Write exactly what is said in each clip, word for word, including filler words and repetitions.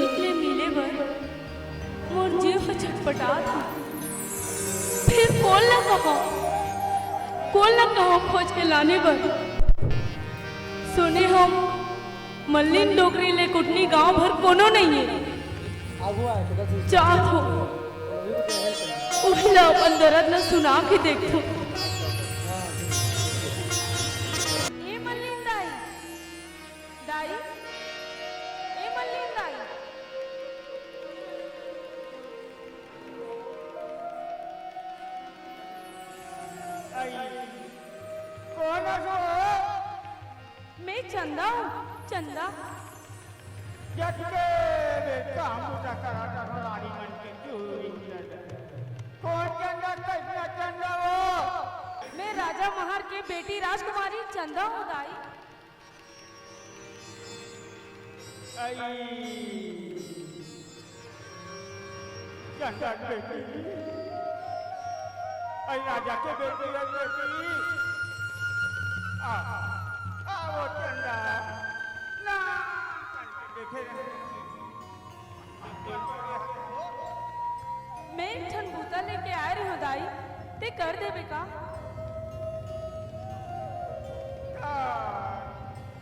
ले मिले बर मोर जीव ह छटपटात हे। फेर कोन ला कहंव, कोन ला कहंव खोज के लाने बर? सुने हंव मल्लिन डोकरी ले कुटनी गांव भर कोनो नइये। जात हंव, उही ला अपन दरद ला सुना के देखथंव। ए मल्लिन दाई, दाई, ए मल्लिन दाई। आई, कोन हस ओ? मैं चंदा हंव, चंदा। जतके बेर काम बूता करत हंव, रानी मन के चूरी चंदा। कोन चंदा, कइसना चंदा ओ? मैं राजा महर के बेटी राजकुमारी चंदा हंव दाई। आई, चंदा के बेटी, आई राजा के बेटी, आई बेटी, आ, आ वो चंदा, ना, देखे रहे। मैं एक ठन बूता लेके आए रहेंव दाई, तें कर देबे का? का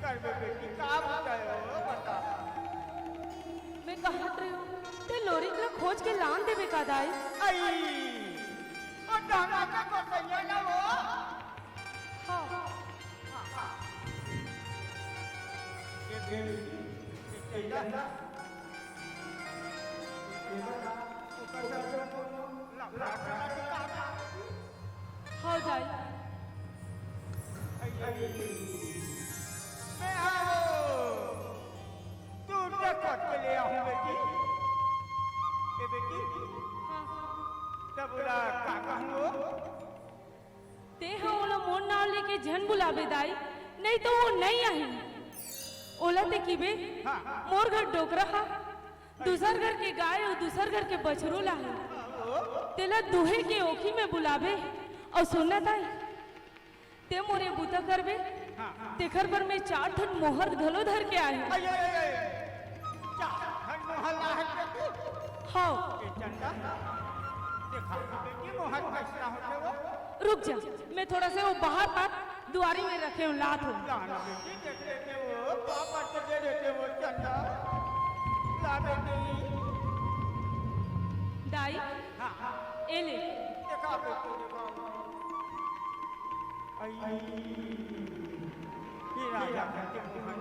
करबे बेटी, का बूता हे वो, बता। मैं कहत रहेंव, तें लोरिक ला खोज के लान देबे का दाई? आई, ओ डांगा के गोसइया ना वो। हाँ। ये बेटी, ये चंदा। हव दाई। मैं हवं। तू देखत के ले आहूं बेटी। ए बेटी। हाँ। तब ओला का कहूं? तें ह ओला मोर नांव लेके झन बुलाबे दाई, नइं तो वो नइं आही। ओला तें किबे, हाँ। मोर घर डोकरा हा, दूसर घर के गाय अउ दूसर घर के बछरू लाही। तेला दूहे के ओखी में बुलाबे। अउ सुन ना दाई, तें मोर ए बूता करबे, हाँ। तेखर बर मैं चार ठन मोहर घलो धर के आए हंव। अय, अय, अय, अय। चार ठन मोहर लाहे के तू? हव। ए चंदा, देखा तो बेटी मोहर कइसना होथे वो। रुक जा, मैं थोड़ा से वो बाहर पार दुआरी में रखे हंव, लात हंव। ला ना बेटी, देख लेते वो, पापा से दे देते वो चंदा। ला बेटी। दाई, हाँ। ए ले। देखा बेटी, देखा। अई, ये राजा के मोहर।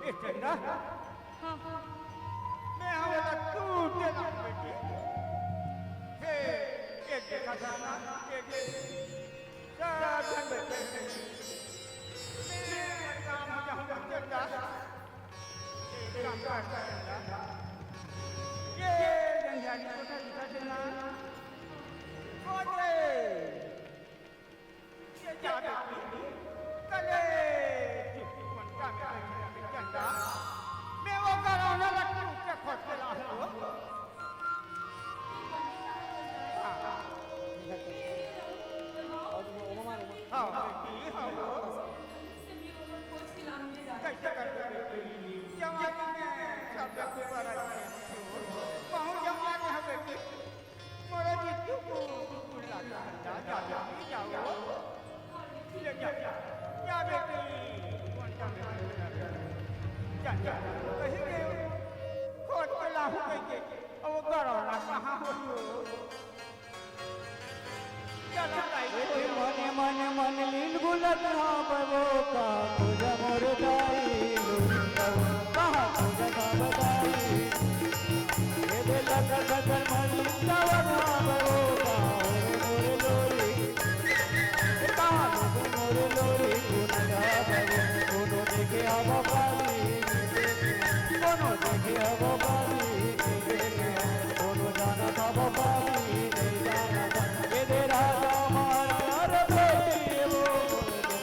ए चंदा, हाँ। मैं हवं ला तू तेला बेटी। हे, एक देखा था ना, एक देख। सब झन बैठे हैं। मैं काम हो जाऊंगा चंदा। एक काम कर चंदा। ये जंजाली को ना दिखा देना। ओ दे। ये जा बेटी, कले चुप मन का में बैठे चंदा, मैं वो घरौना लट्टू के खोज के लाऊं। हाँ। हाँ, बेटी, हाँ, वो। कैसे कर बेटी? जवानी में सब लोग बड़ा है। बहुत जवान है बेटी। मोरो जीजू को बुला ला, जा, जा, जा, जाओ। ले जा, जा बेटी, कौन सा बेटी? जा, जा, कहीं गए हो? खोज के लाहूं कहीं के। अब वो घरौना कहाँ हो? चलो, लाइए। ए मने मने मन लीन गुलत ना बबो का पूजा मोर दाई, कहा पूजा का बदाई। ए दे लखन लखन मन लीन गावत ना बबो का मोर लोरी। ए कहा मोर लोरी गुण गावत, कोनो देखे अब बारी, कोनो देखे अब बारी। कोनो जानत हव बाबी, नइ जानत। ए दे राजा मार कर बेटी वो,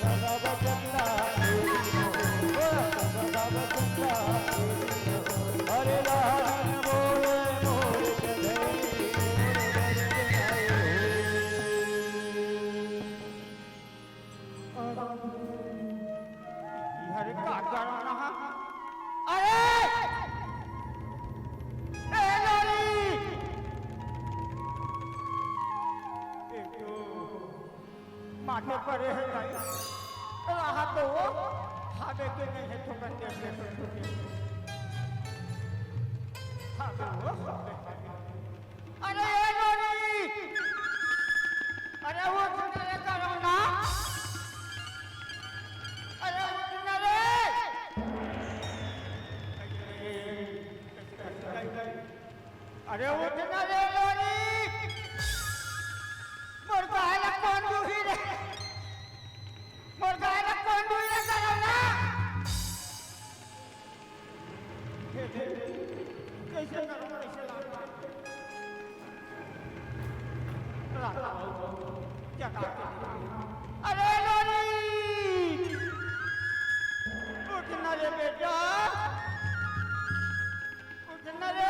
राजा बचंदा, ओ राजा बचंदा। अरे राजन बोले मोर चंदेरी, मोर बचन आए हो। अरे काका में परे हे दाई। रहा तो वो, हावे के नहीं है तो कर दे, दे, दे, दे। हावे वो, हावे, हावे। अरे ए लोरी! अरे उठ ना रे करोना! अरे उठ ना रे! अरे उठ ना रे लोरी! मोर गाय ला कोन दुही रे? मोर गाय ला कोन दुही रे करोना? हे, हे, हे, कइसे करों, कइसे लाऊं? ला, ला, जगा के दे। अरे लोरी! उठ ना रे बेटा, उठ ना रे।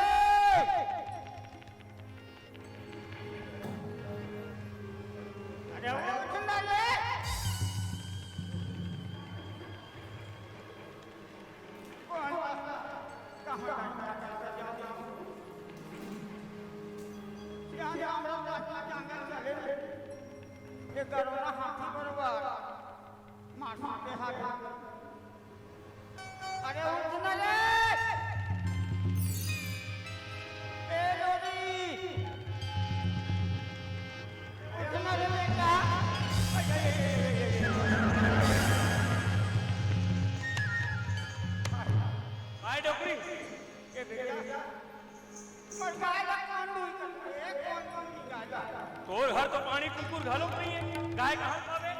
अरे उठ ना रे। कौन? कहाँ? सियान राम राम राम राम जंगल चले। ये करोना हाथी बरोबर। मार मार के हाथ। अरे उठ ना रे। ए लोरी। उठ ना रे बेटा। काय डोकरी? ए बेटा, पर गाय ला कोन दूध करथे? कोन दूध गाय ला? तोर घर तो पानी कुकुर घलो नहीं है, गाय कहाँ खावे?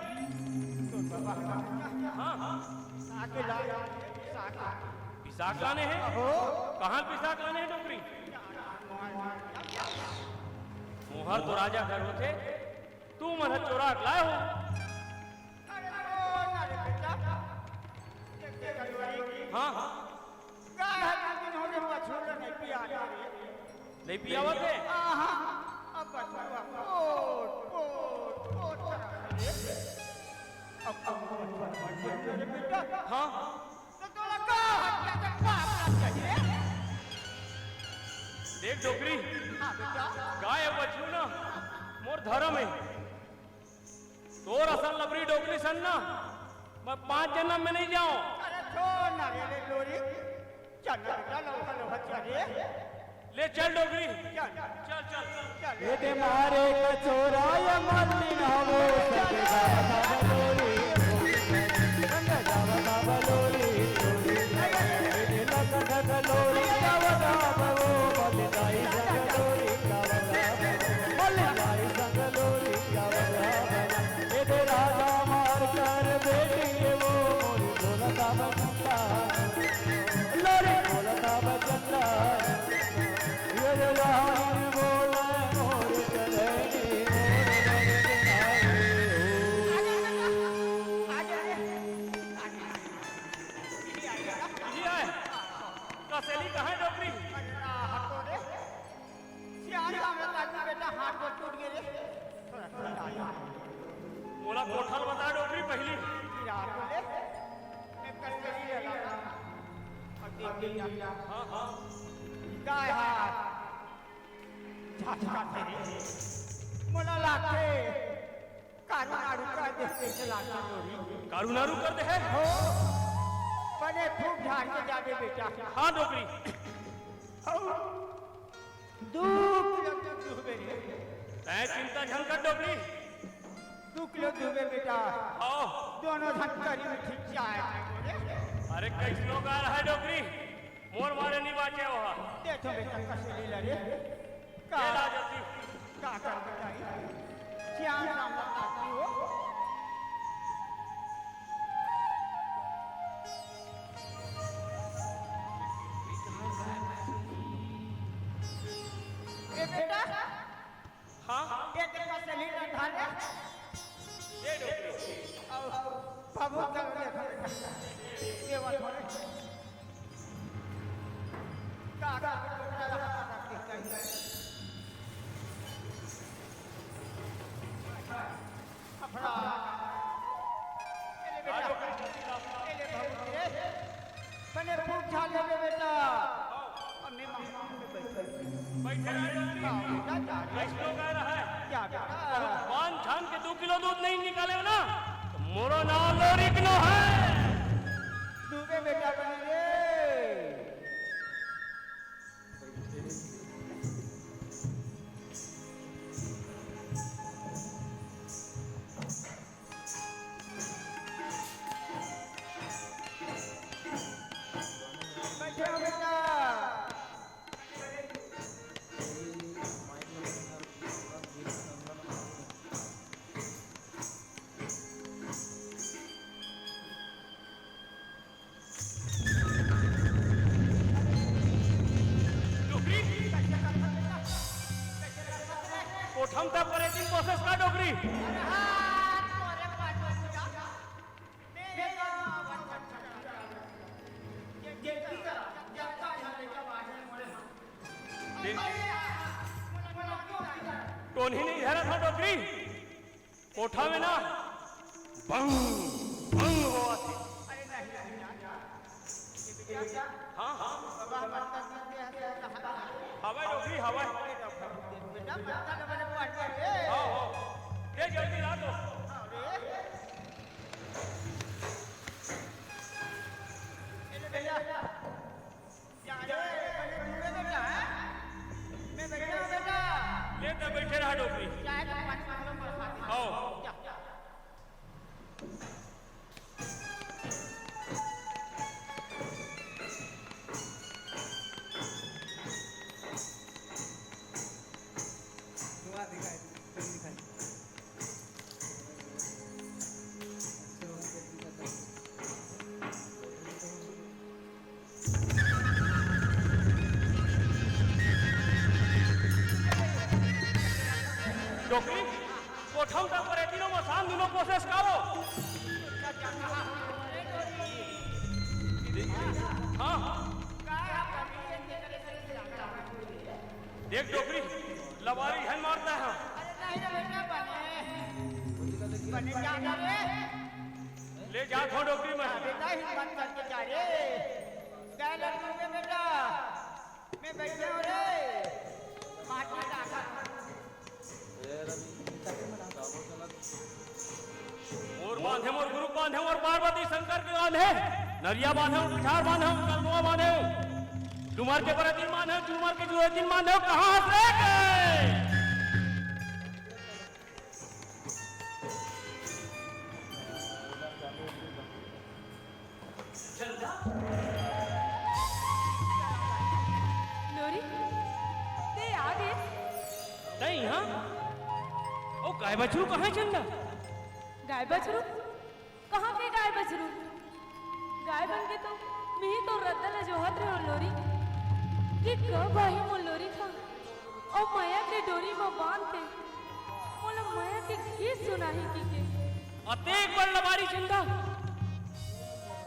तो बाबा, हाँ, हाँ। आके ला, साथ। पिसाक लाने हैं? हो। कहाँ पिसाक लाने हैं डोकरी? मोहर तो राजा घर होथे, तू मन ह चोरा के लाए हो। अरे ओ, ना रे बेटा। देख, देख, देख। हाँ, हाँ। गाय ह दू दिन हो गे, बछरू ल नइ पिया रे। नइ पियावत हे? आहा, अब बछरू ह पोट, पोट, पोट करत हे। अब, अब, अब, अब, अब, अब, बेटा। हाँ। तो तोला का हत्या के पाप लग जाही रे? देख डोकरी, हाँ बेटा। गाय अउ बछरू ना मोर धरम हे। तोर असन लबरी डोकरी सन ना मैं पांच जनम में नहीं जाऊं। अरे छोड़ ना रे, रे लोरी, चल ना बेटा, लौहा लौहा चल रे। ले चल डोकरी। चल। चल, चल, चल। चल। ये दे मारे कचोरा ये मल्लिन हवो, संग जावता बलोरी, संग जावता बलोरी, ये दे लक धक लोरी, जावता बलो, मल्लिन दाई संग लोरी, जावता बलो, मल्लिन दाई संग लोरी, जावता बलो। ये दे राजा मार कर बेटी ये वो मोरी ढोलता बजता, लोरी ढोलता बजता। ये दे रानी बोले मोरी कलेनी मोरी लड़की आई। ये आए। कसैली कहाँ है डोकरी? सियान सामने ताकू बेटा, हाथ गोड़ टूट गे रे। थोड़ा ठंडा आ जा। मोला कोठा ल बता डोकरी पहिली। गिरा बोले, मैं कसैली ले ला। अब देख लिया। हाँ, हाँ। काय हाथ? झटका दे रे। मोला लागे। कारू नारू कर दे, जैसे लाल लोरी। कारू नारू कर दे है? हो, बने फूक झाड़ के जाबे बेटा। हाँ डोकरी। हो, दू किलो दूध दूबे रे। तै चिंता झन कर डोकरी। दू किलो दूबे बेटा। हाँ। दोनों झन करी में ठीक जाए। अरे कैसनो गाय है डोकरी। मोर मारे नहीं बाचे वो। दे तो बेटा कसैली ला रे। का? ये ला जल्दी। का कर बताई? श्याम राम बताती हो। ए बेटा, हाँ? ये देखा सलील उठा ले। ये डोकरी। और बाबू का देखो बेटा। ये बात हो रही। का, का, का, का, का, का, का, का, अफरा। ए ले बेटा। ए ले भभूत रे। बने फूक झाड़ ले बेटा। अब मैं मामा में बैठ। बैठे रहे। हाँ, बेटा, जा रे। कैसे लोग आ रहा है? क्या बेटा? पाँच छान के दो किलो दूध नहीं निकाले ना, तो मोरो नाम लोरिक नो है। डूबे बेटा बनी रे। बैठे हो बेटा। डोकरी, कोठम तक करे दिन कोशिश का डोकरी। टोनही नहीं धरा था डोकरी। कोठा में ना बंग बंग होवत हे। अरे नहीं, नहीं, नहीं, नहीं। हाँ, हाँ। हवा डोकरी, हवा। बेटा, पत्ता तो मैंने पढ़ लिया रे। हाँ, हाँ। ले जल्दी ला दो। हाँ, रे। ले ले बेटा। जा रे, पहले तू ले बेटा, हैं? मैं बैठा हूँ बेटा। ले तो बैठे रहा डोकरी। चाहे तो पानी मांगो, बरसात में। आओ। जा, जा। धुआं दिखाई, तुम दिखाई। डोकरी, कोठा उठा परे तीनों मसान दोनों कोशिश करो। हाँ, हाँ। देख डोकरी, लबारी हन मारता है। अरे नहीं रे बेटा, बने। बने जाना रे। ले जा थो डोकरी में। बेटा हिम्मत करके जा रे। गए लड़के बेटा। मैं बैठे हूँ रे। माटी डाका। मोर बांधे, मोर गुरु बांधे, मोर पार्वती शंकर के बांधे, नरिया बांधे, पिठार बांधे, कलमुआ बांधे, डूमर के बरतिन बांधे, डूमर के जुरतिन बांधे, कहाँ से के? चंदा। लोरी, ते आ गे? तैं इहाँ? ओ गाय बछरू कहाँ हे चंदा? गाय बछरू? कहाँ के गाय बछरू? गाय बन के तो मिही तोर रद्दा ल जोहत रहेंव लोरी, कि कब आही मोर लोरी का, अउ मया के डोरी म बांध के मोला मया के गीत सुनाही कहिके। अतेक बड़ लबारी चंदा,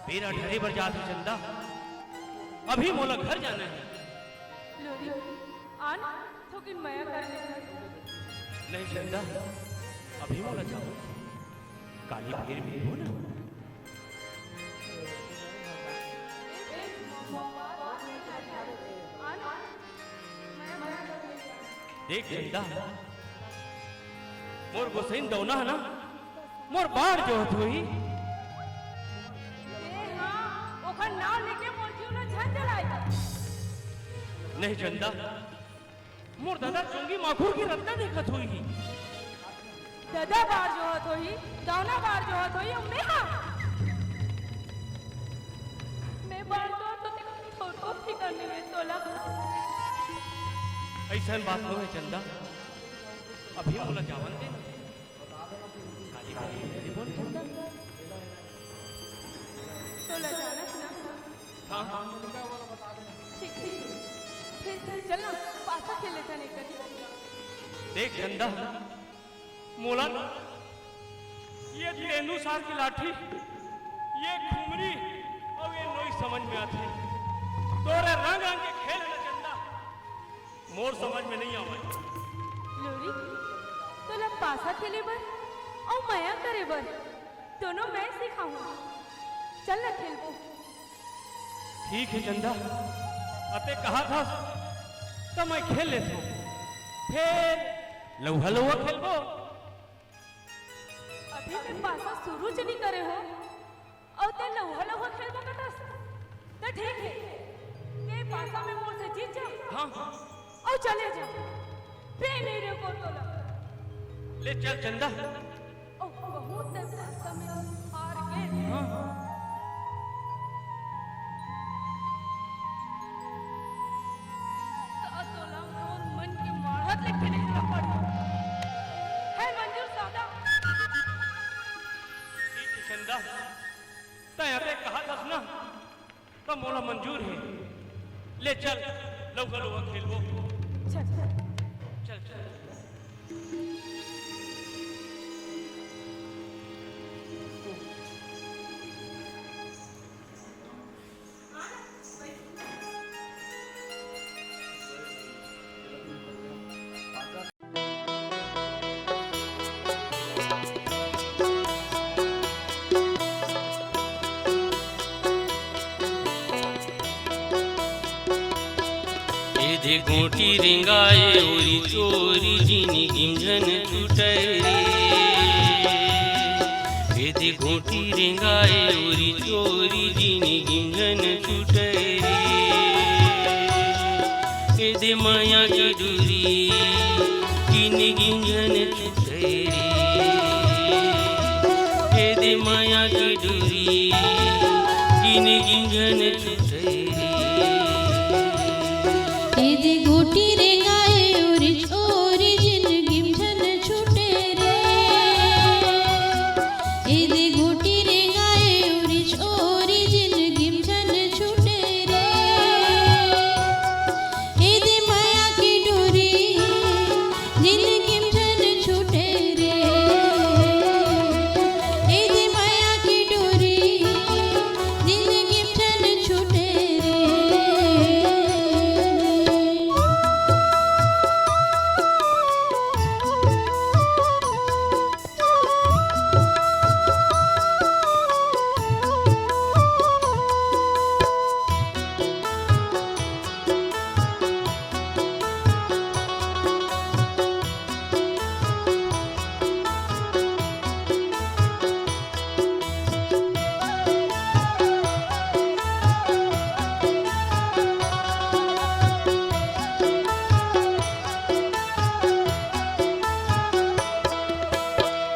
बेरा ढरे बर जात हे चंदा, अभी मोला घर जाना हे। लोरी, आन, थोकिन मया कर ले। नहीं चंदा, अभी मोला जावो, काली फिर मिलबो ना। देख चंदा, मोर गोसईन दौना हे ना, मोर बाढ़ जोहत होही। ए हाँ, ओखर नाव लेके मोर जीव ल झन जलाए। नहीं चंदा, मोर ददा चोंगी माखुर के रद्दा देखत होही। ददा बाढ़ जोहत होही, दौना बाढ़ जोहत होही, अउ मेंहा? मैं बाढ़ जोहत हों त थोरको फिकर नइ हे तोला। अइसन बात नोहे चंदा, अभी मोला जावन दे। खाली हाथ नइ बोल चंदा। तोला जाना हे ना? हाँ, हाँ। ठीक, ठीक। फिर, फिर चल ना, पासा खेल लेथन एक कनी। देख चंदा, मोला ना ये तेंदूसार की लाठी, ये खुमरी अउ ये नोई समझ में आथे। तोरे रंग रंग के खेल हे ना चंदा, मोर समझ में नइ आवय। लोरी, तोला पासा खेले बर अउ मया करे बर दोनों मैं सिखाहूँ। चल ना खेलबो। ठीक हे चंदा, अते कहत हस त मैं खेल लेथों, फेर लउहा लउहा खेलबो। पासा शुरू च नहीं करे हो, अउ ते लउहा लउहा खेलबो कथस। त ठीक हे, ते पासा में मोर से जीत जा। हाँ। अउ चले जा। फेर नहीं रे को तोला। ले चल चंदा। अउ कहूँ ते पासा में हार गे। हाँ। त तोला मोर मन के माढ़त ले खेले ला पड़ही। हे मंजूर साहब। ठीक हे चंदा, तैं अबे कहत हस ना, त मोला मंजूर हे। ले चल, लउहा लउहा खेलबो। चल, चल। चल, चल। एदे गोटी रेंगाए ओरी चोरी जिनगी झन छूटे रे। एदे गोटी रेंगाए ओरी चोरी जिनगी झन छूटे रे। एदे मया के डोरी जिनगी झन छूटे रे। एदे मया के डोरी जिनगी झन छूटे रे। एदे गोटी रेंगाए ओरी चोरी जिनगी झन छूटे रे। एदे गोटी रेंगाए ओरी चोरी जिनगी झन छूटे रे। एदे मया के डोरी जिनगी झन छूटे रे। एदे मया के डोरी जिनगी झन छूटे रे।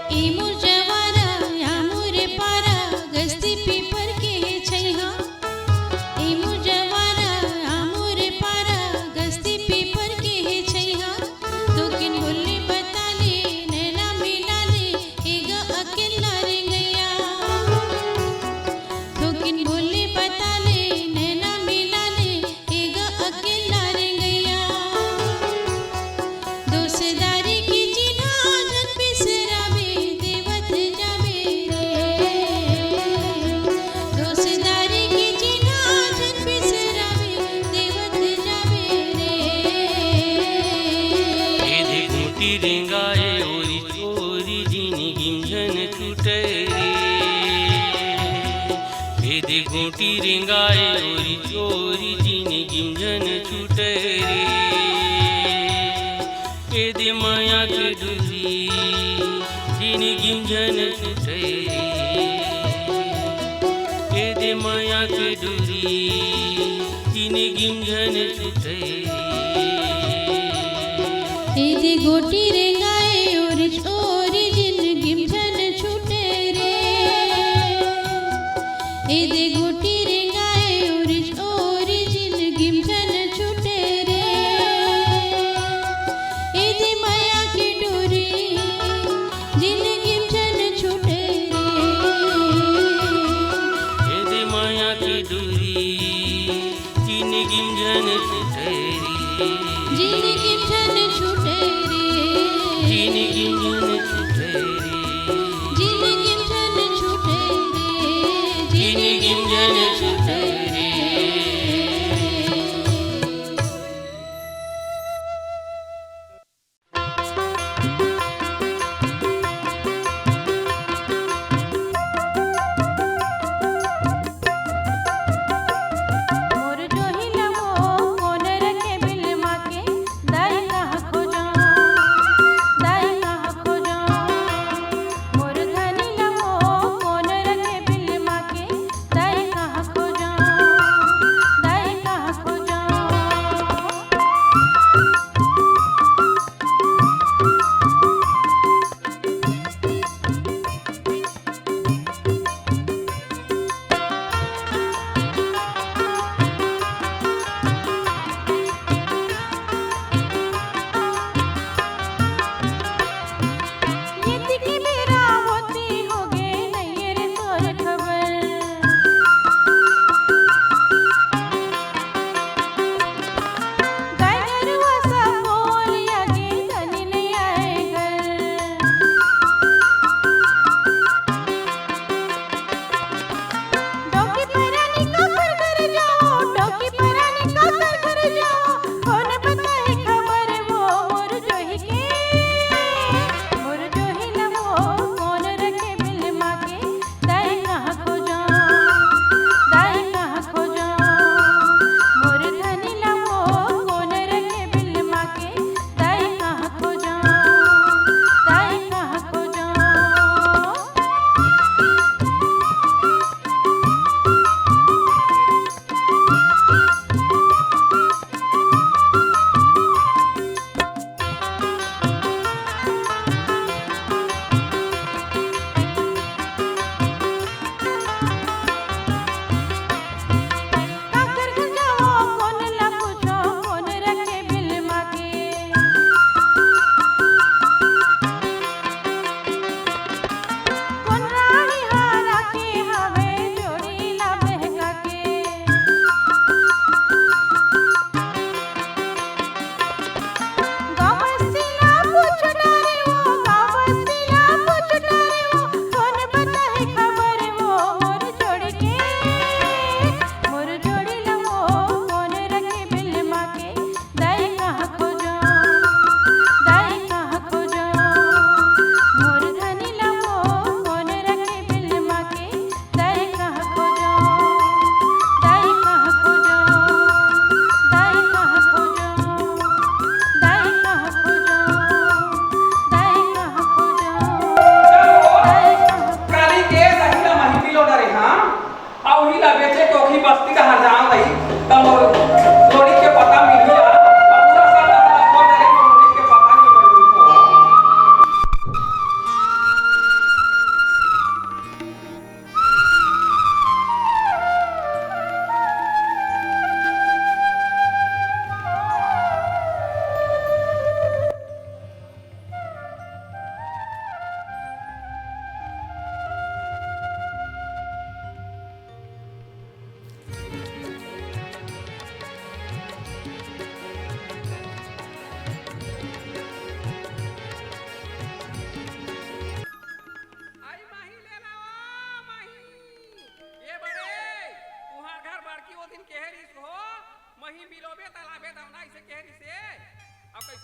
ए मोर जवारा, या मोरे पारा, गस्ती पीपर के हे छइहा। ए मोर जवारा, या मोरे पारा, गस्ती पीपर के हे छइहा। थोकिन बोले बता ले, नैना मिला ले, ए ग अकेल्ला रेंगइया। थोकिन बोले बता ले, नैना मिला ले, ए ग अकेल्ला रेंगइया। दोस्तारी के चिन्हा झन बिसराबे, देवत जाबे रे। दोस्तारी के चिन्हा झन बिसराबे, देवत जाबे रे। एदे गोटी रेंगाए ओरी चोरी जिनगी झन छूटे रे। एदे गोटी रेंगाए ओरी चोरी जिनगी झन छूटे रे। एदे मया के डोरी जिनगी झन छूटे रे। एदे मया के डोरी जिनगी झन छूटे रे। एदे गोटी रेंगाए ओरी चोरी जिनगी झन छूटे रे। एदे गोटी रेंगाए ओरी चोरी जिनगी झन छूटे रे। एदे मया के डोरी जिनगी झन छूटे रे। एदे मया के डोरी जिनगी झन छूटे रे। जिनगी झन छूटे रे। जिनगी झन छूटे रे। जिनगी झन छूटे रे। जिनगी झन छूटे रे। मोर जोही ला मोर कोन रखे बिल माके, दाई कहाँ खोजों, दाई कहाँ खोजों। मोर धनी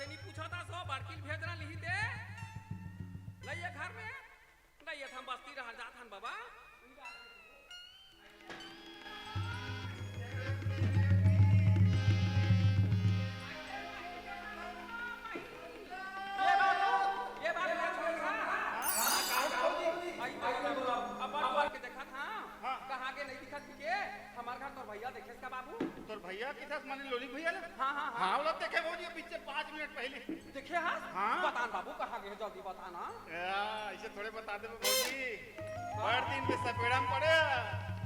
नहीं पूछा था, सो बड़की भेजना लिही दे। नहीं ये घर में, नहीं ये हम बस्ती रह जात हन बाबा। ये बात, ये बात ना छोड़ सा। आई, आई, अब बात के देखा था। हाँ। कहाँ के नहीं दिखत के? हमार घर तोर भैया देखेस का बाबू? तोर भैया किथस माने लोलिक भैया ले? हाँ, हाँ, हाँ। हाँ, ओला देखे भौजी, पीछे पाँच मिनट पहले। देखे हस? हाँ। बतान बाबू, कहाँ गे हे, जल्दी बतान। या, ऐसे थोड़े बता देबे भौजी। बड़ दिन में सपेड़ा में पड़े।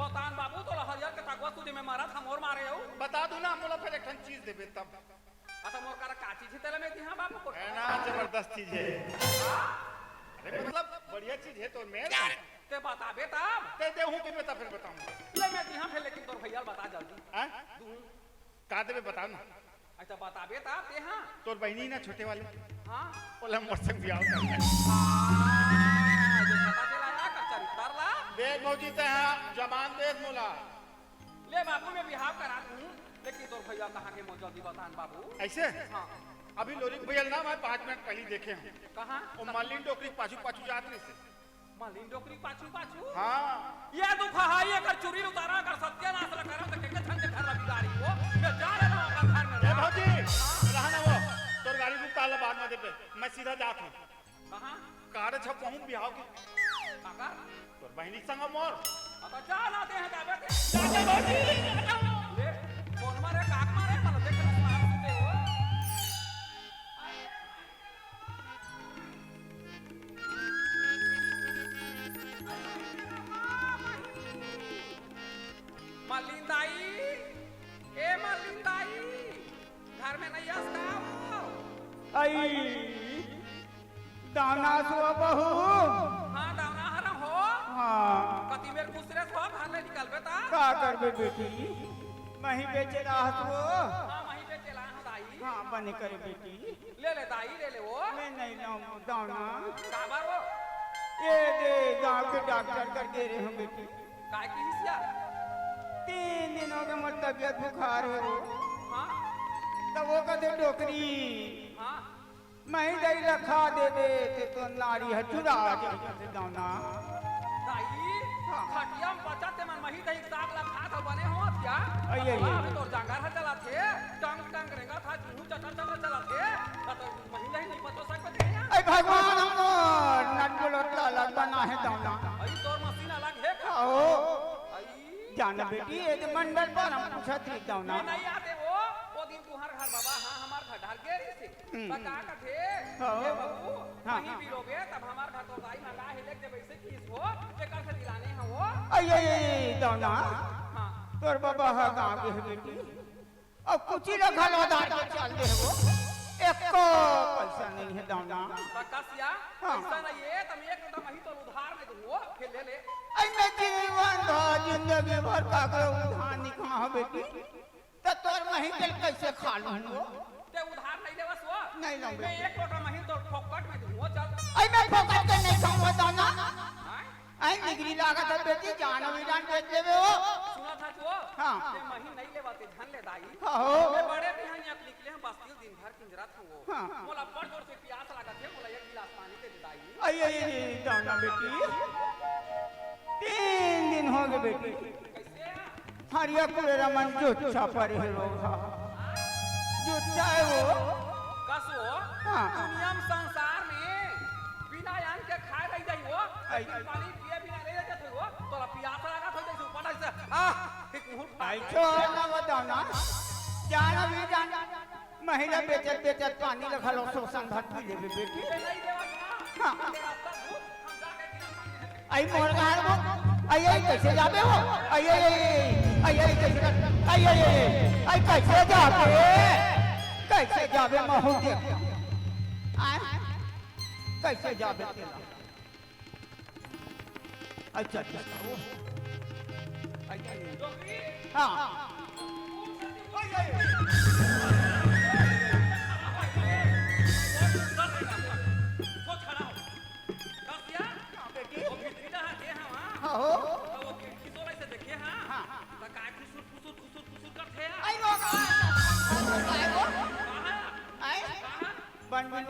बतान बाबू, तोला हरियर के तकवा सूते में मारा था, मोर मारे हो। बता दू ना, मोला फिर एक ठन चीज देबे तब। अच्छा, मोर करा का चीज हे, तेला मैं दिहा बाबू को। है ना, जबरदस्त चीज हे। हाँ? अरे मतलब, बढ़िया चीज हे तोर मेर। ते बताबे तब? ते देहूं के बता, फिर बताऊं। ले मैं दिहा फिर, लेकिन तोर भैया ल बता जल्दी। हाँ? दूं। का देबे बता ना। अच्छा, बताबे तब ते हाँ। तोर बहिनी ना छोटे वाले। हाँ। ओला मोर संग बियाह कर। हाँ, जो पता चला यार, का चरित्र ला। देख भौजी, ते हाँ, जबान दे मोला। ले बाबू, मैं बिहाव करा दूं, लेकिन तोर भैया कहाँ के, मोर जल्दी बतान बाबू। ऐसे? हाँ। अभी लोलिक भैया ना मैं पाँच मिनट पहले देखे हूँ। कहाँ? वो मल्लिन डोकरी पाछू पाछू जात रहिसे। मल्लिन डोकरी पाछू पाछू? हाँ। ये दुख है, ये कर चुरी उतारा, कर सत्यानाश ला करम, तो के के धन के घर ला बिगाड़ी हो। मैं जा रहा हूँ, अगर घर में ए रहा। भौजी, रहा ना वो, तोर गाड़ी रुक, ताला बाद में देबे, मैं सीधा जात हूँ। कहाँ? कार्ड छपवाहूँ बिहाव के। काकर? तोर बहिनी संग मोर। अब जा ना दे हैं, जाबे दे। जाते भौजी, जाते। ले, फोन मारे, काक मारे, मतलब देख ना, सुना सुनते हो। मलिन दाई, ए मलिन दाई, घर में नहीं आस का हो? आई, दाना सुआ बहू। हाँ, दाना हरा हो। हाँ। कति मेर खुसरे सो, घर ले निकलबे ता? का करबे बेटी? मही बेचे राहत हो। हाँ, मही बेचे राहत आई। हाँ, बने करे बेटी। ले ले दाई, ले ले वो। मैं नहीं लाऊं दाना। काबर वो? ये दे, गांव के डॉक्टर कर दे रहे हूँ बेटी। काय की हिसिया? तीन दिन हो गए, मोर तबीयत बुखार हो। हाँ। तब वो कहते डोकरी। हाँ। मही दही ला खा देबे, ते तो नारी ह चुरा के कहते दाना। दाई, हाँ। खटिया में बचा ते मन मही दही साग ला खा तो बने हो क्या? अये, अये। अभी तोर जांगर ह चला थे, टंग टंग रेंगा था, चूहू चटर चटर चला थे। मही दही नहीं पतो सकत हे यार। ऐ भगवान हमर नट बोलत लालक बना हे दाना। अई तोर मशीन अलग हे का? आओ। अई। जाना बेटी, ये तो मंडल पर हम पूछत रही दाना। मैं नहीं आते वो, वो दिन तुम्हार घर बाबा, हाँ, हमार घर ढाल के रही से। हम्म। तो का कथे? हाँ। ये बाबू, हाँ, कहीं हाँ। भी रोबे, तब हमार घर तो गाय मंगा है, लेके जब ऐसे किस हो, ये कर से दिलाने हैं वो। अये, अये, अये, दाना। हाँ। तोर बाबा हा गाँव के है बेटी। अब कुची ला घलो दार के चल दे वो। एको पैसा नहीं है दाना। तो कसिया, हाँ। पैसा नहीं है, तब एक लोटा मही तो उधार में दूंगो, फिर ले ले। ऐ मैं जीवन भर, जिंदगी भर काकरो उधार नहीं कहा बेटी। तो तोर मही के कैसे खा लूंगो? ते उधार नहीं लेवस वो? नहीं लूंगो। मैं एक लोटा मही तो फोकट में दूंगो, चल। ऐ मैं फोकट के नहीं खाऊंगा दाना। हाँ? आई निगरी लागत है बेटी, जान भी जान बेच देवे हो। सुना था तू? हाँ। ते मही नहीं लेवा ते धन ले दाई। हाँ हो। मैं बड़े बिहान यहाँ निकले हम बस्ती दिन भर किंजरा था वो। हाँ। मोला बड़ जोर से प्यास लागत है, मोला एक गिलास पानी दे दे दाई। आई, आई, आई, दाना बेटी। तीन दिन हो गए बेटी। कैसे? हरिया कुरेरा मन जुच्छा परे हे लोग हा। जुच्छा हे वो। कस वो? हाँ। दुनिया में संसार में बिना अन्न के खाए रह जाई वो। आई। लेकिन पानी पिए बिना रह जात हो। तोला पियास लागत हो जैसे ऊपर से। आह, एक मुंह आई फाड़ दे। छोड़ ना बताओ ना। जाना भी जान। महिला बेचत बेचत पानी ला घलो शोषण भर पी लेबे बेटी। हाँ। आई मोर गाल वो, आई, आई कैसे जाबे वो? आई, आई, आई, आई, आई कैसे, आई, आई, आई, आई कैसे जाबे? कैसे जाबे महू के? आय, कैसे जाबे तेला? अच्छा, अच्छा, वो। अच्छा, ये। हाँ। हाँ, हो। हाँ। आई, वो कहाँ? आई, वो। कहाँ? आई?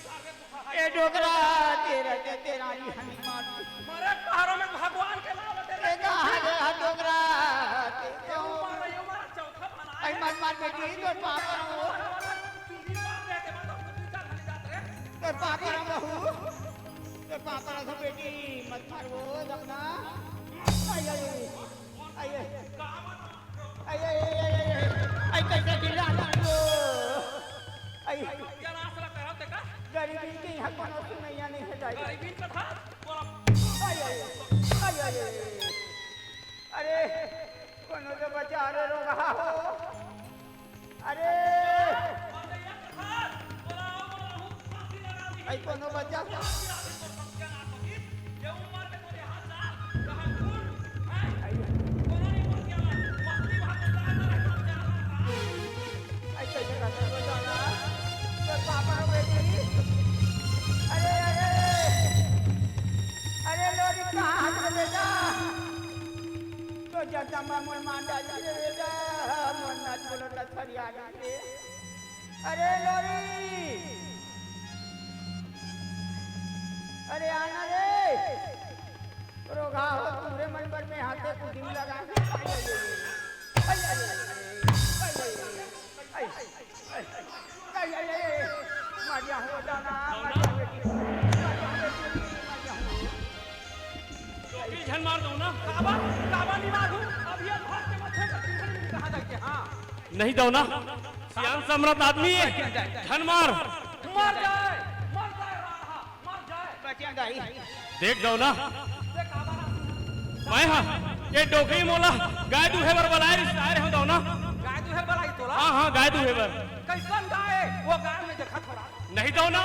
बिगाड़ दे तू, हाँ, ए डोकरा, तेरा, ते-, तेरा ही हनी मार। मारे पहाड़ों में भगवान के लाल तेरे ए कहाँ रे, हाँ, डोकरा? ते-, ये ऊपर, ये ऊपर चौथा बना है। आई मत मार बेटी, तोर पाँव परँव। चुंदी बांध दे के मतलब तू चल हनी जात रे। तोर पाँव परँव बहू, तोर पाँव परँव बेटी, मत मार वो, जब ना। आई, आई, आई, आई। आई, आई, आई, आई, आई, आई, कैसे गिरा डालो? आई। जरा असला करत का? गरीबी के यहाँ कोनो सुनैया नहीं है, दाई। गरीबी का था? बोला। आई, आई, आई, आई, आई। अरे, कोनो तो बचा रे रोगहा हो। अरे। आई, कोनो बचा। अरे, अरे, अरे, लोरी, कहाँ हस रे बेटा? तो जगदम्बा मोर मान डाली रे बेटा, मोर नाच बोलो त फरियाद रे। अरे लोरी, अरे आना रे। रोगहा हो, पूरे मन पर में हाथे कुदिम लगा। आई, आई, आई, आई, आई, आई, आई, आई, आई, आई, आई, आई, आई, आई, आई, मजा हो जाना, मजा हो बेटी, मजा हो बेटी, मजा हो। चोटी झन मार दो ना। काबा, काबा नहीं मारू। अब ये भाग के मत फेंक, पीछे नहीं कहा जाके, हाँ। नहीं दो ना। सियान सम्राट आदमी है। झन मार। मर जाए, मर जाए, राहा, मर जाए। बचिया दाई। देख दो ना। देख काबा ना। मैं हाँ, ये डोकरी मोला गाय दूहे बर बलाए रिस, आए रहे दो ना। गाय दूहे बलाई तोला? हाँ, हाँ, गाय दूहे बर। कैसन गाय? वो गाय में देखा थोड़ा। नहीं दो ना।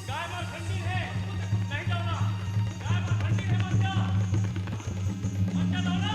गाय माल ठंडी है, नहीं दो ना। गाय माल ठंडी है, मत जा। मत जा दो ना।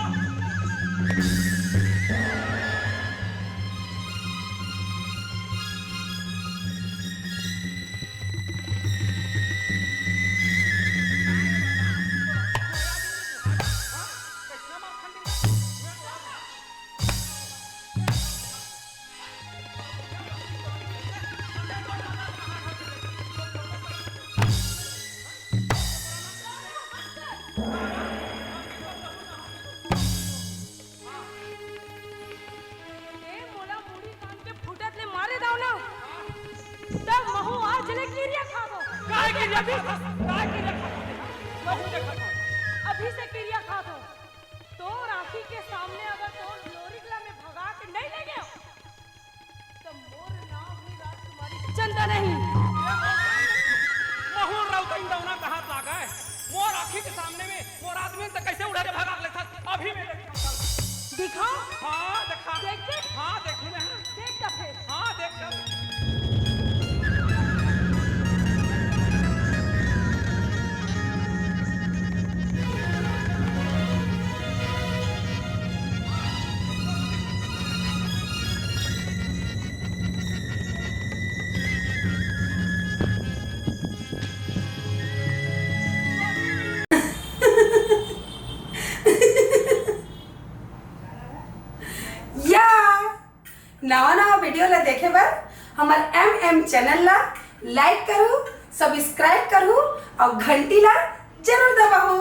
ए, मोला मुड़ी कान के फुटत ले मारे दाव ना, तब महू आज ले किरिया खा दो। काय किरिया खा दो? काय किरिया खा दो? महू देखा था। अभी से किरिया खा दो। तोर आँखी के सामने अगर तोर लोरिक ला में भगा के नहीं ले गयो, त मोर नाम ही राजकुमारी चंदा नहीं। महूर राउत इंदौना कहाँ लागे? मोर आँखी के सामने में मोर आदमी से कैसे उड़ा के भगा लेथस? अभी मैं देखता हूँ। दिखा। हाँ, देखा। देख, देख। हाँ, देखू ना। देख त फेर। हाँ, देख, देख। या नवा नवा video ला देखे बर हमर एम एम channel ला like करू, subscribe करू और घंटी ला जरूर दबाहू।